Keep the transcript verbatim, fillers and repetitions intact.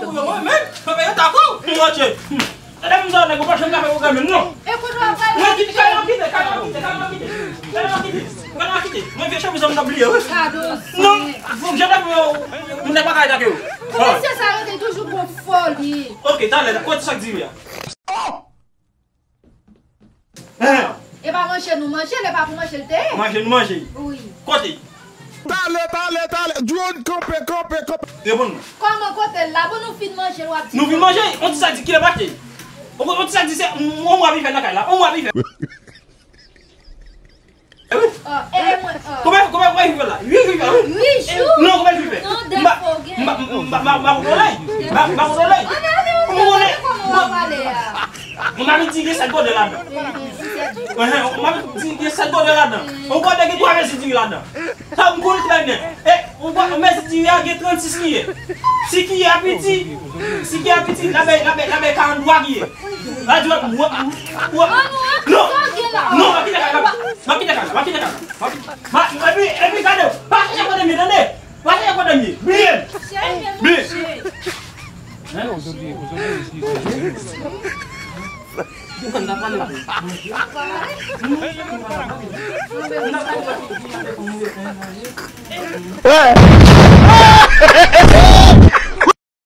Pou yo, mwen menm, fè yo tako. Monchè. Gade moun sa yo, nèg yo pa janm ka fè pwogram menm, non. E kote w ap pale? Mwen kite, kale mwen kite, kale mwen kite, kale mwen kite. Kale mwen kite, kale mwen kite. Mwen vye chemiz an m t ap bliye, wi. Gadon. Non, fòk jan dèfo yo, moun nèg pa ka atake yo. Pou mesye sa yo te toujou bon foli. Ok, talè, kote sa k diri a? Hein? E pa manje nou manje l, e pa pou manje l te ye. Manje nou manje. Wi. Kote? Talè, talè, talè. Drone, kanpe, kanpe, kanpe. Reponn mwen. Kòman kote l la? Bon, nou fin manje l, w ap di. Nou fin manje, on ti sa di kilè m achte. On, on ti sa di se, on mwa pi fè nan kay la. On mwa pi fè. Eh wi. Ah, eh, eh, mwen, ah. Konbyen, konbyen, konbyen pi fè la? Uit pi fè, wi. Uit jou? Non, konbyen pi fè? Non, dèfo gen. M pa, m pa, m pa, m pa, m pa kontwole. M pa, m pa kontwole. An, an, an, an, kòman w ap pale a? Mwen pa vin di gen sèt gòdè ladan. Ehe, mwen pa vin di gen sèt gòdè ladan. Yon gòdè gen twa mezi diri ladan. Sa m konnen trè byen. E, yon gòdè, yon mezi diri a gen trannsis kiyè. Si kiyè a piti, si kiyè a piti, l ap bay, l ap bay, l ap bay karanntwa kiyè. La di, w, w, w, non, non, w ap kite kay la. W ap kite kay la, w ap kite kay la. W ap kite, ma, epi, epi gade, pa chèche kote m ye, tande. Pa chèche kote m ye. Bliye m. Bliye.